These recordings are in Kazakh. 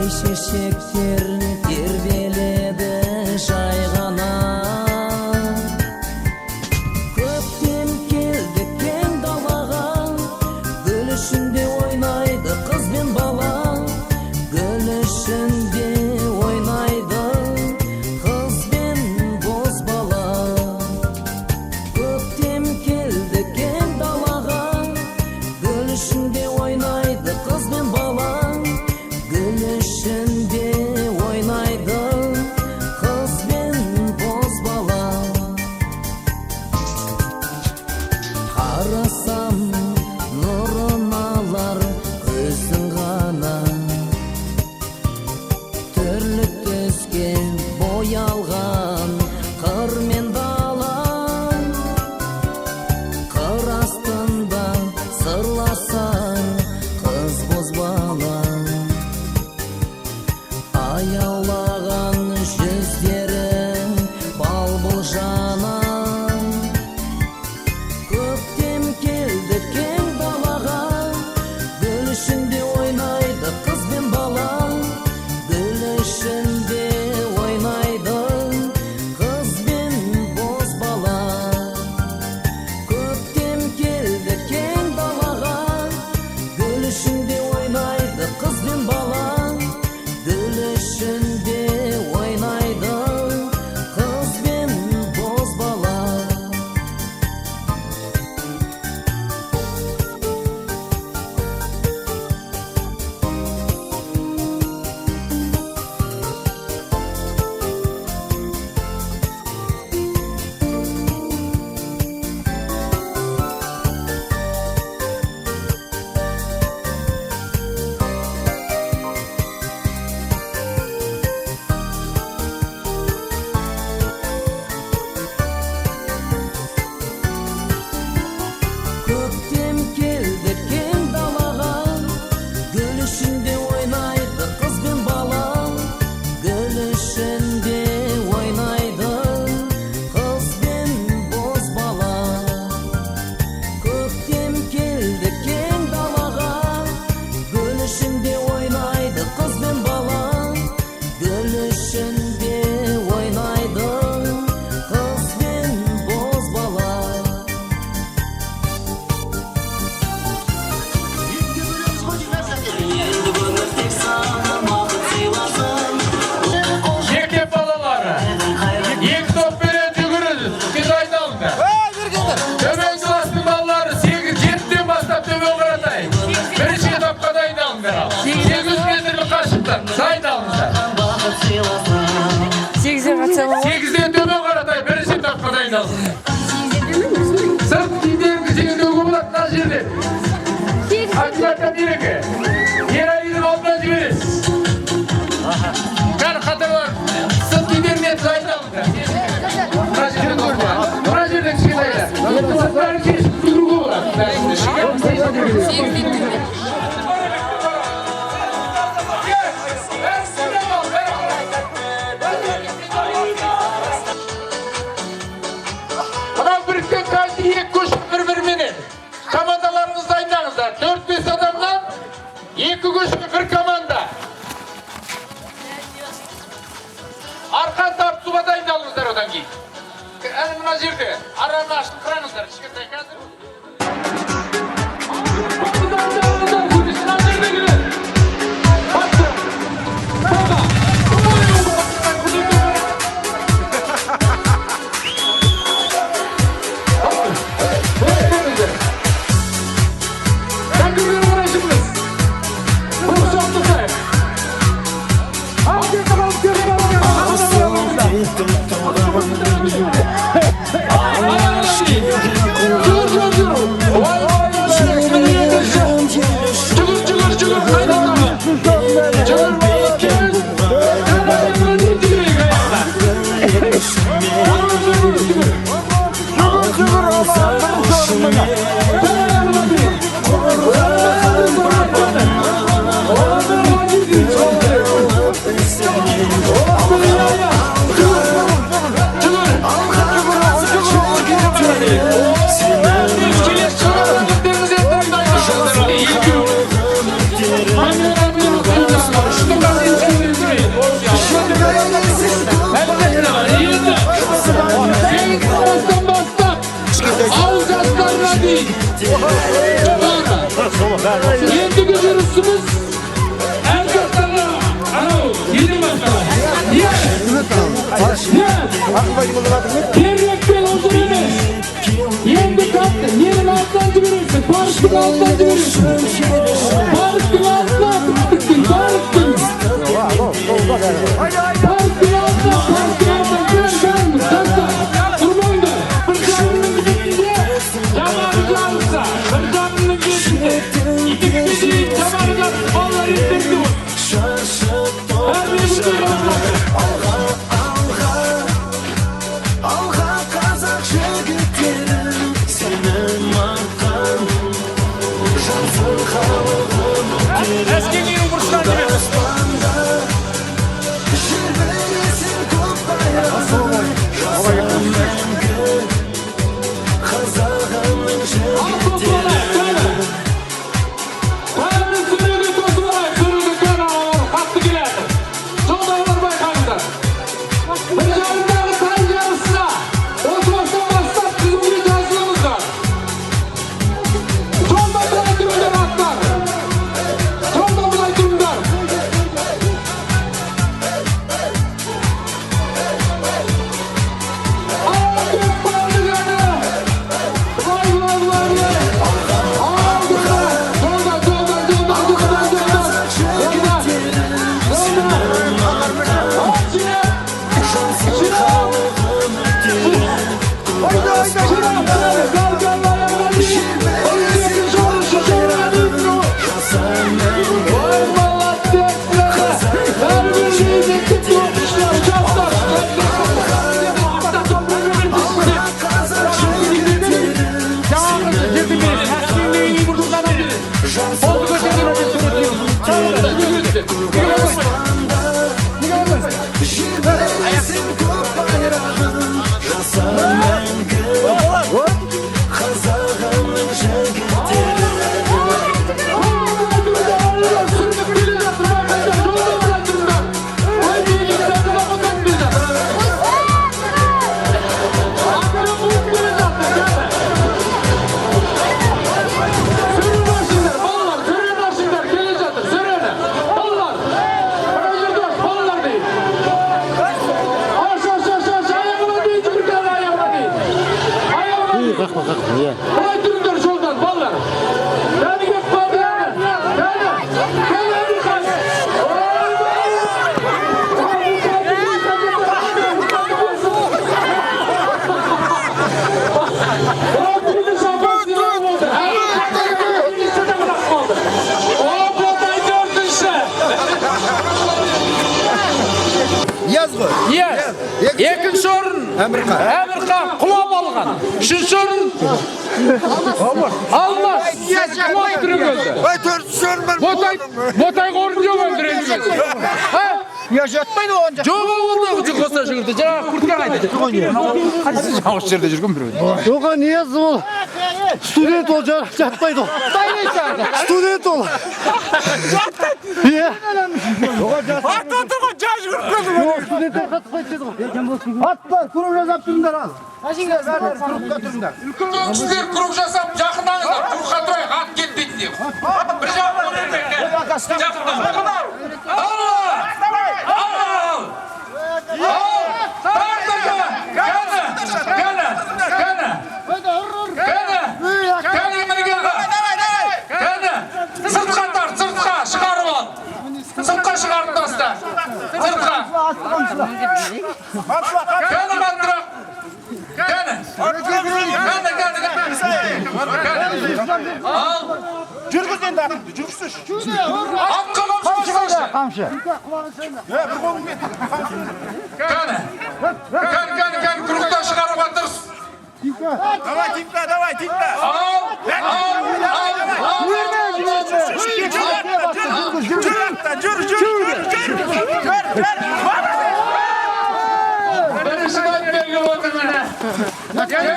Бәйшешектер тербеледі жай ғана. Көктем келді кең далаға, гүл ішінде ойнайды қыз бен бала, гүл ішінде ойнайды қыз бен бозбала. Көктем келді кең далаға, гүл ішінде ойнайды қыз бен бала, гүл ішінде ойнайды қыз бен бозбала. Қарасам, нұрын алар көзің ғана, түрлі түске боялған қыр мен дала. Қыр астында сырласар қыз бозбала, аялаған жүздері бал жана. Көктем келді кең далаға, гүл ішінде ойнайды қыз бен бала, гүл ішінде ойнайды қыз бен бозбала. Көктем келді кең далаға, гүл ішінде ойнайды қыз бен бала, гүл ішінде ойнайды қыз бен бозбала. Көктем келді кең далаға, гүл ішінде ойнайды қыз бен бала, гүл ішінде ойнайды қыз бен бозбала. Көктем келді кең далаға, гүл ішінде ойнайды қыз бен бала, гүл ішінде ойнайды қыз бен бозбала. Енді өмір тек саған бақыт сыйласын. Мектеп балалары екі топпенен жүгіріңіз, тез айналыңдар. Төмен класстың балалары 8-7-ден бастап төмен қаратай бірінші этапқа дайындалыңдар. Ал 800 метрлік қашықтық, дайындалыңыздар. Бақыт сыйласын. 8-ден қатыса ма? 8-ден төмен қаратай бірінші этапқа дайындалыңыздар. Сырт киімдеріңді жеңілдеуге болады мына жерде. Акиматқа береке Ералидің алдына жібересіз. Кәні, қатарлар, сырт киімдеріңмен дайындалыңдар. Мына жерден, мына жерден кішкентайлар сырттарын шешіп жүгіруге болады. 8-ден төмен. Мынау біріккен каждый екі көш бір біріменен командаларыңызды дайындаңыздар. Төрт бес адамнан екі көшке бір команда. Арқан тартысуға дайындалыңыздар. Одан кейін әне мына жерде араны ашып қараңыздар, кішкентай қазір. Мына жерде келеді. Басты. Солға. Тәңкіге қарай жүріңіз. Рұқсат жасайық. Ал, кетіп алып, кетіп алып. Жүгір, жүгір, жүгір. Ой, ой, ой, міне екінші. Жүгір, жүгір, жүгір, қайда тағы? Жүгір, молодец. Жүгірейік аяғына. Жүгір, жүгір, жүгір. Жүгір, жүгір, ама, Атымыз әр жақтағы анау неден басталады? Иә. Иә. Керекпен ұзын емес. Енді қатты, ненің артынан жібересің? Парктың алдынан жібересің. Парктың алдынан, парктың, парктың. Парктың алдынан, парктың алдынан, бәріміз, таста, тұрмаңдар. Бір жарымның бетінде жаманы жарыса, бір жарымның бетінде. Екіге дейін жаманы жарыса, балалар ертеңгі бол. Әрбір бірдей қалып. Алға, алға, алға, қазақ жігіттері, сенім артқан жансын халығым. Әскерінің бұрышынан жібер. Аспанда желбіресін көк байрағың, жаса мәңгі, қазағымның Ал тосып жігіттері. алайық, кәні. Бәріміз сүруге тосып алайық, сүруге, кәні, аналар қатты келе жатыр. Жолдағылар, байқаңыздар. Бір жарымдағы тай жарысына осы бастан бастап тізімге жазылыңыздар. Жолда былай тұрыңдар, аттар. Жолда былай тұрыңдар. Ал, кеп қалды, кәні. Былай, былай, былай, былай. Ал, жолда, жолда, жолда, жолда, жолда, жолда. Жолда. Жолда. Ал, жиырма. Жиырма. Жиырма, гал, гал, аяғына дейін. 12 орын, үшінші орынға дейін. Ой, молодец, бәрібір мектепте оқушылар, жастар. Қазақ жігіттері. Жаңағы жерден береді. Әскердің бұрышынан береді. Қолды көтеріп суреттейміз. Желбіресін көк байрағың, жаса мәңгі, қазағымның жігіттері. Сүрініп келе жатыр, байқаңдар, жолда былай тұрыңдар. Ой, менің сәтім ұтып келе жатыр. Ақыры қуып келе жатыр, кәні. Сүрін ашыңдар, балалар, сүрін ашыңдар, келе жатыр, сүрені. Балалар, мына жерде аш, балалар дейін. Аш, аш, аш, аш, аяғына дейін жүгір, кәні, аяғына дейін. Аяғына дейін. Былай тұрыңдар жолдан, балалар. Кәні, кеп қалды, кәні. Кәні, кәні, Әмірхан. Ойбай! О, финиш апасы болды. Финиште де бірақ қалды. О, Ботай төртінші. Нияз ғой. Нияз. Екінші орын Әмірхан. Әмірхан құлап алған. Үшінші орын Алмас. Құлап түрегелді. Ой, төртінші орын бар. Ботай, Ботайға орын жоқ енді, ренжімес. Ха? Я жатпайды оған. Жоқ, ол қоса жүгірді. Жаңағы куртка қайда? Осы жерде жүрген біреу. Оған Нияз, ол студент, ол жатпайды ол. Студент ол. Иә. Ат отыр ғой, жай жүгіріп келді ғой. Жоқ, студенттер қатыспайды деді ғой. Аттар, круг жасап тұрыңдар ал. Бәрі кругқа тұрыңдар. Үлкен кісілер круг жасап жақындаңыздар. Кругқа тұрайық, ат кетпейтін деп. Бір жағын көрермен. Жақындаңыздар. Ал! Ал! Ал! Тартыңдар! Кәні! Кәні! Кәні! Кәні! Кәні, мінге! Кәні! Сыртқа тарт, сыртқа шығарып ал. Сыртқа шығарып таста. Сыртқа. Кәні, қаттырақ. Кәні. Кәні, кәні, кәні. Кәні. Ал. Жүргіз енді атыңды, жүргізші. Атқа қамшы салшы. Қамшы. Бір қолыңмен. Кәні. Кәні, кәні, кәні, кругтан шығаруға тырыс. Давай, Тимка, давай, Тимка. Ал, ал, ал, ал. Жүр, атта, жүр, жүр, жүр, жүр. Жүр, жүр. Бірінші рет белгіліп отыр міне. Кәні,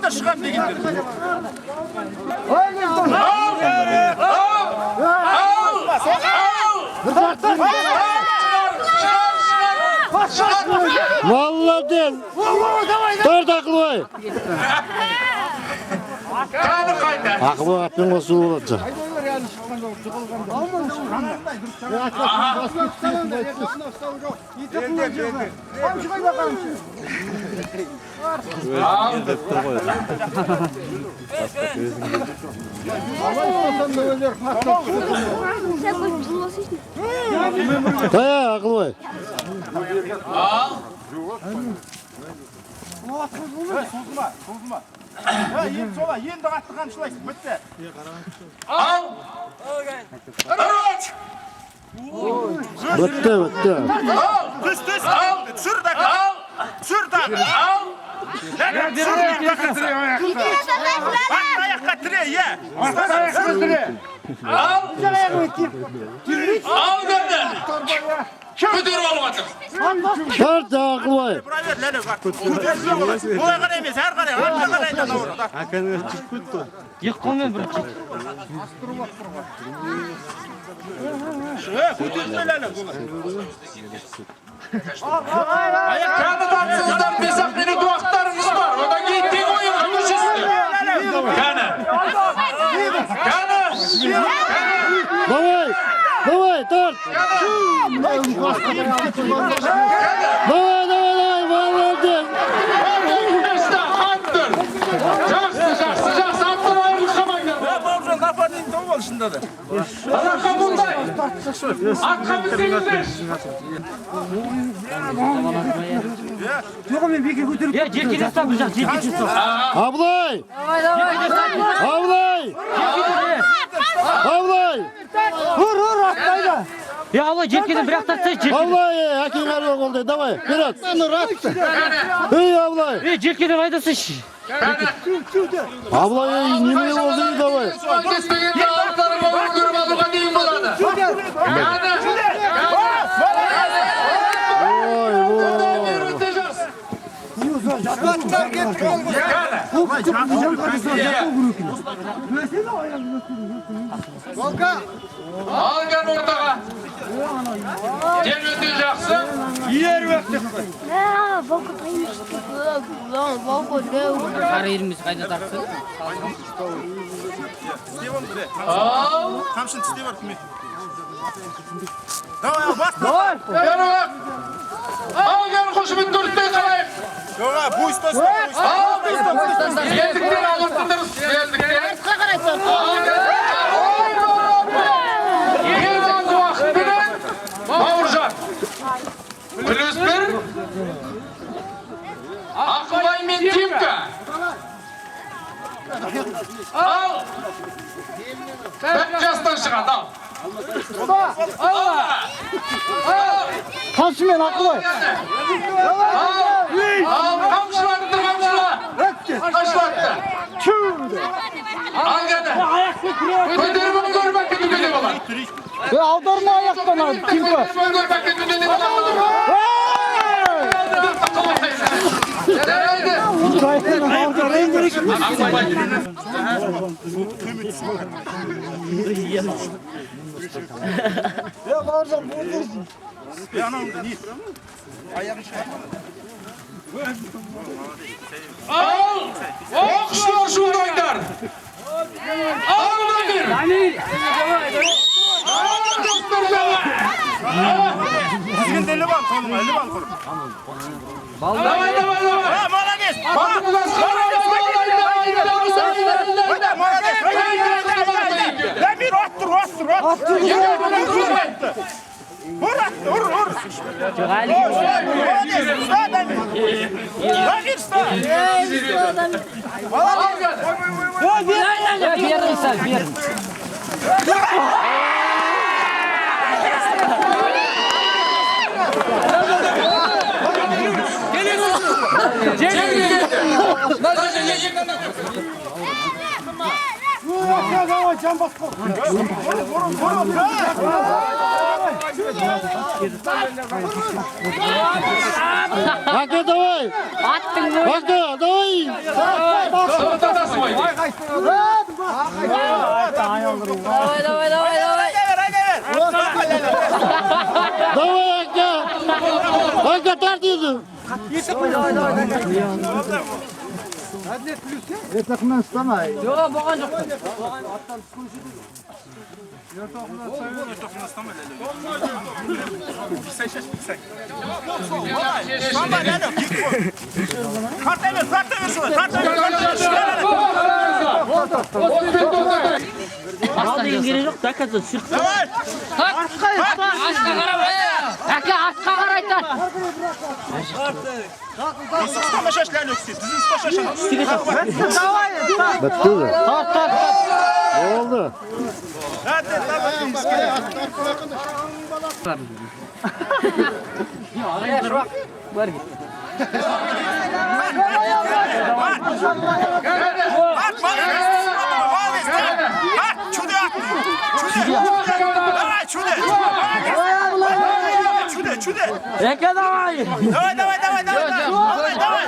Шығам дегендер. Ал, ал, ал, ал. Шығар, шығар, шығар. Молодец. Тарт, Ақылбай. Кәні қайда? Ақылбай атпен қосу болады. Тая, Ақылбай. Ал. Созылма. Енді сола, енді қатты қамшылайсың, бітті. Ал. Рот. Бітті, бітті. Ал. Түс, түс. Ал. Түсір да. Ал. Түсір да. Ал. Түсір да. Аяққа тіре, иә. Ал. Ал кәні. Көтеріп алып жатыр. Тарт, Ақылбай. Бұра бер, ләле, көтерілсе болады. Олай қарай емес, әрі қарай, артқа қарай да наоборот. Екі қолмен бір. Көтерілсе ләле. Кәні тартсыңыздар, 5-ақ минут уақыттарыңыз бар. Одан кейін тең ойынға көшесіздер. Кәні. Кәні. Давай, давай, тарт. Давай, давай, давай, молодец. Аттыр. Жақсы, жақсы, жақсы. Аттан айырылып қалмаңдар. Бауыржан, напарник тауып ал шында да. Атқа бұндай. Атқа мінсеңіздерші. Е, желкеден ұста, бір жақ, желкеден ұста. Абылай! Абылай! Абылай! Е, Абылай, желкеден бір ақ тартса, желкеден. Абылай, әкең әрі қолдай, давай, вперед. Ей, Абылай! Е, желкеден айдасайшы. Абылай, ей, немене болды, ей, давай. Кеспегенде алдарыңа көріп алуға дейін болады. Кәні. Ой, ой. Өте жақсы. Ал кәні ортаға. Ден өте жақсы. Қара еліміз қайда тартсын? Ал. Қамшын тістей бар, көмек. Давай, ал, бас. Кәні. Ал кәні қошемет төрттей қарайық. Жоқ, бой ұстасын. Ал. Елдіктер алыстыңыз. Елдіктер. Ең аз уақытпенен Бауыржан. +1. Ақылбай мен Тимка. Ал. Бір жастан шығады, ал. Ал. Ал. Қамшымен Ақылбай. Ал. Ал, қамшылатты, қамшыла. Қамшылатты. Ал кәні. Көтеріп көріп әкетуге де болады. Аударма аяқтан, Тимка. Көтеріп көріп әкетуге де болады. Жарайды. Ал! Оқшылар шулдаңдар! Ал, Дамир! Ал, достар, давай! Тізгінді іліп ал, қолыңа, іліп ал құрып. Давай, давай, давай! Молодец! Батырыңыз, давай, давай, давай, Молодец! Дамир, аттыр, аттыр, аттыр. Ұр, атты, ұр, ұр. Молодец, ұста, Дамир. Дамир, ұста. Берін сал, берін. Ака, давай! Ака, давай! Давай, давай, давай, давай. Давай, Ака! Ака, тарт енді! Ертақынан ұстамай. Жоқ, болған жоқ. Тарта бер, тарта бер солай, тарта бер, тарта бер. Баста деген керек жоқ, до конца түсір. Давай! Артқа қарап, әке артқа қарай тарт. Ұстама шаш, Ләлек, сен, тізін ұста шаш. Бітті. Тарт, тарт, тарт. Болды. Ат, молодец, молодец, ат, чудо ат, чудо, давай, чудо, чудо, чудо. Әке, давай. Давай, давай, давай, давай, давай, давай,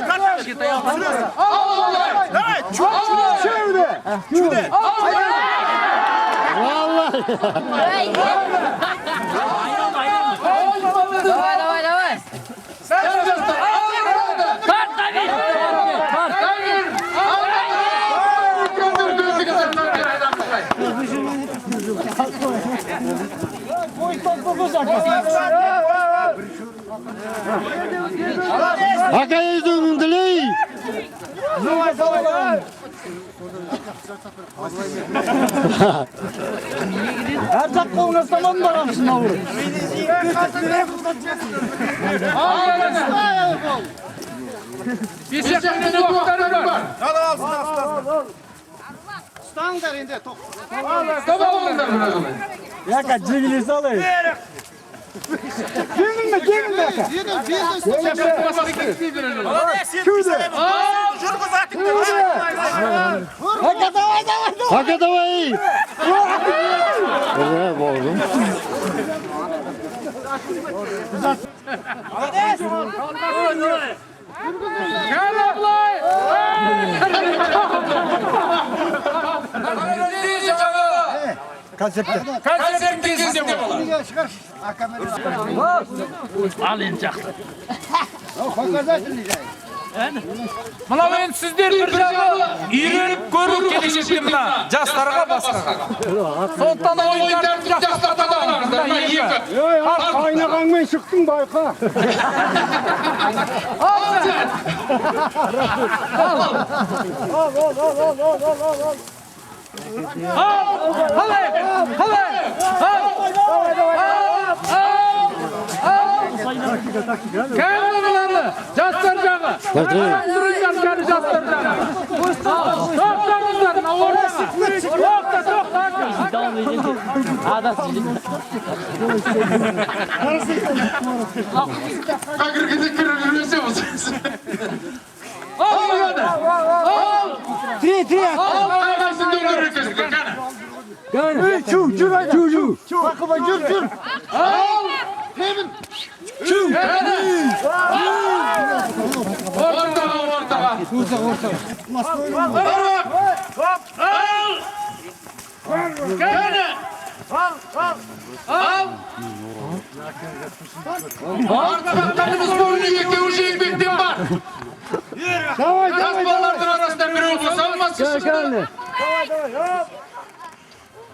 давай, чудо, чудо, чудо. Vallahi. Давай, давай, давай. Тарт, Дамир. Тарт. Ака езуіңді лей. Әр жақ қолыңа ұстамадың барамысың ауыр. Бесек уақыттары бар. Ұстаңдар енді, тоқ. Ұстап алыңдар мына жолы. Яка, жеңіле салай. Жеңілме, жеңілме, ака. Молодец, жүргіз атыңды. Ака, давай, давай, давай. Ака давай. Ee, bozdum. Кәне былай. Концертте. Концерттің кезінде болады. Ал енді жақсы. Мынау енді сіздер бір жағы үйреніп көру келешекте мына жастарға басқаға. Сондықтан ойындарды жастардан алыңыздар. Мына екі. Ей, қайнағаңмен шықтың байқа. Ал сен. Ал. Қалай? Қалай? Ал. Ал. Ал. Кәне мынаны жастар жағы. Тұрыңдар кәне жастар жағы. Тоқтаңыздар мына ортаға. Тоқта, тоқта. Ал мынаны. Ал. Три, три. Ал қайғасын дөңгелек кәне. Ей, чу, жүр, чу, чу. Бақылбай, жүр, жүр. Ал. Кәне. Ортаға, ортаға. Ал. Кәне. Ал. Артабақтарымыз бұрын екеуі жеңбектен бар. Давай, Жас давай, давай. балалардың арасында біреу болса алмас Кәне.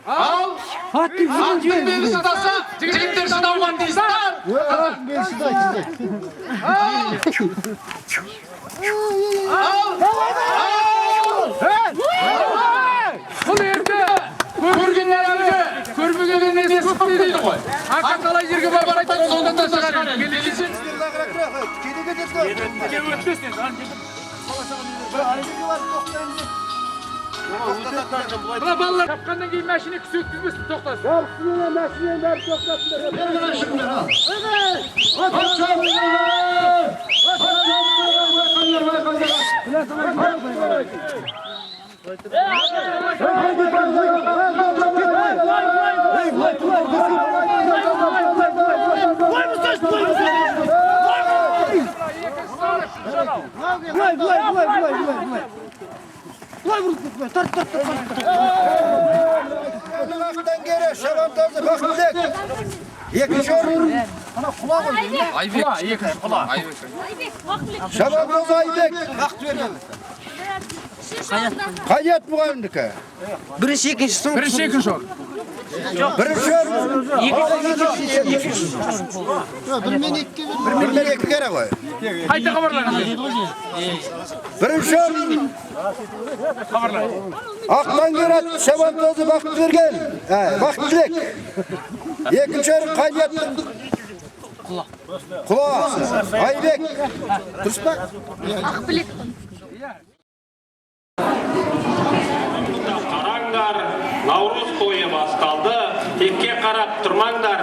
Ал. Аттың белі шыдаса, жігіттер шыдауған дейсіздер. Мен шыдай, шыдай. Ал. Ал. Бұл енді көргеннен әлгі, көрмегеннен несі көп дейді ғой. Ака талай жерге барып айтады, сонда да шығар енді. Келесі. Мына балалар тапқаннан кейін машина кісі өткізбесін, тоқтасын. Машинені бәрі тоқтатсындар. Былай, былай, былай, былай, былай, былай. Былай бұрылып кет, былай. Тарт, тарт, тарт, тарт. Кері шабантазы Бақытбек. Екінші орын. Айбек, екінші құла. Шабантазы Айбек. Қайят мұғалімдікі. Бірінші, екінші, соң. Бірінші, екінші орын. Бірінші орын. Бір мен екі керек қой. Қайта хабарлаңыз. Бірінші орын Хабарлаңыз. Ақтаңгер ат шабандозы Бақытберген, Бақтілек. Екінші орын Қайяттың Құла. Айбек. Дұрыс па? Ақбілек. Қараңдар, наурыз тойы басталды, текке қарап тұрмаңдар.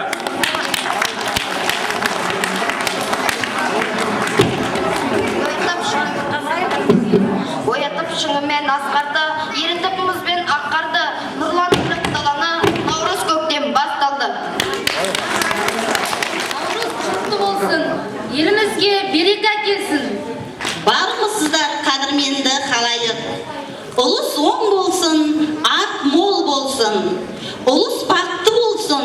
Оятып шыңымен асқарды, ерітіп мұзбен ақ қарды, нұрландырып даланы, наурыз көктем басталды. Наурыз құтты болсын, елімізге береке әкелсін. Бармысыздар, қадірменді халайық. Ұлыс оң болсын, ақ мол болсын. Ұлыс бақты болсын,